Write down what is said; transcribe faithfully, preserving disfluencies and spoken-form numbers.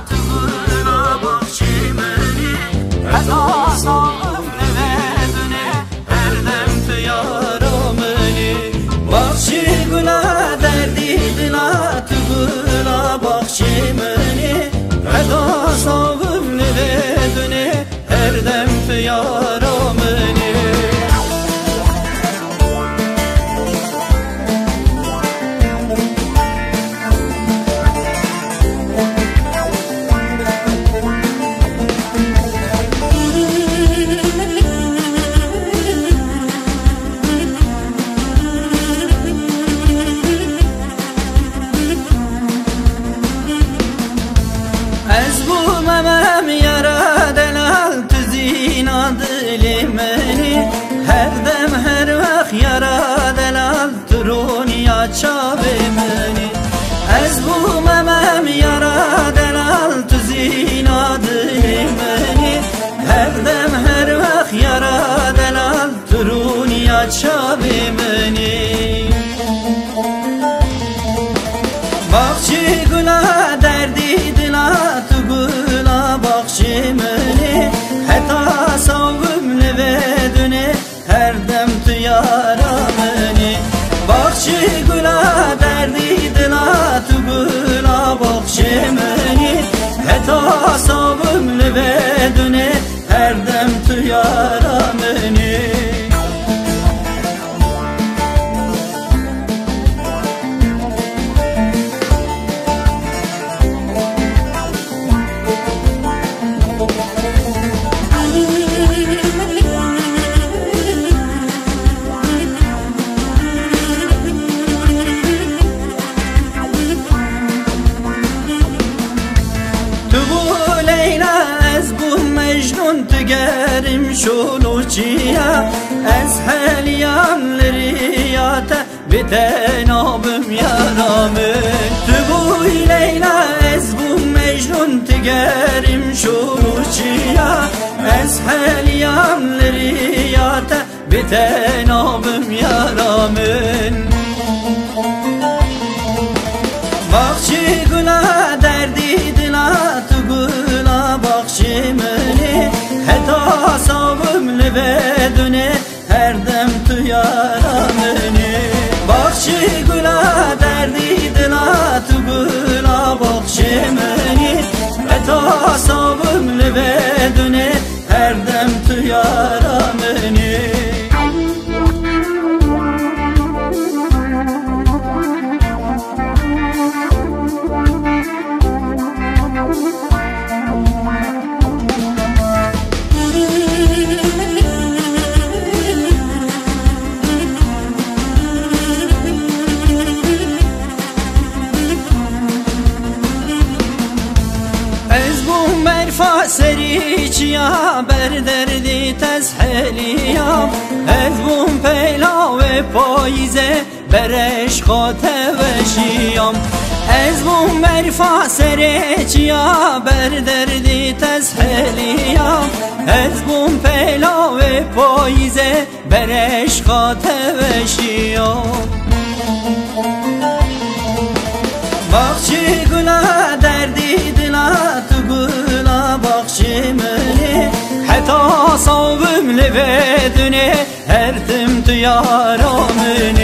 Tu gula baxçê min î, heta sawim li vê dunê, her dem tu yara min î. Baxçê gula derdî dila, tu gula baxçê min î, heta sawim li vê dunê, her dem tu yara min î. Ez bûme mem yara delal, tu zîna dilê min î. Her dem her wext yara delal, tu rûniya çavê min î. Ez bûme mem yara delal, tu zîna dilê min î. Her dem her wext yara delal, tu rûniya çavê min î. Baxçê gula derdî dila, tu gula baxçê min î. Heta sawim li vê dunê, her dem tu yara min î. Baxçê gula derdî dila, tu gula baxçê min î. Heta sawim li vê dunê, her dem tu yara min î. Tu bû Leyla, ez bûm Mecnûn, tu gerim şûlûçiya. Ez heliyam li riya te, bi te nabim yara min. Tu bûyî Leyla, ez bûm Mecnûn, tu gerim şûlûçiya. Ez heliyam li riya te, bi te nabim yara min. Baxçê gula derdî dila, tu gula baxçê min î. Heta sawim li vê dunê, her dem tu yara min î. Baxçê gula derdî dila, tu gula baxçê min î. Heta sawim li vê dunê, her dem tu yara min î. Ez bûm berfa serî çiya, ber derdî tezheliyam. Ez bûm peyla wê payîzê, ber eşqa te weşiyam. Ez bûm berfa serê çiya, ber derdî tezheliyam. Ez bûm peyla wê payîzê, ber eşqa te weşiyam. Baxçê gula derdî dila, tu gula baxçê min î. Heta sawim li vê dunê, her tim tu yara min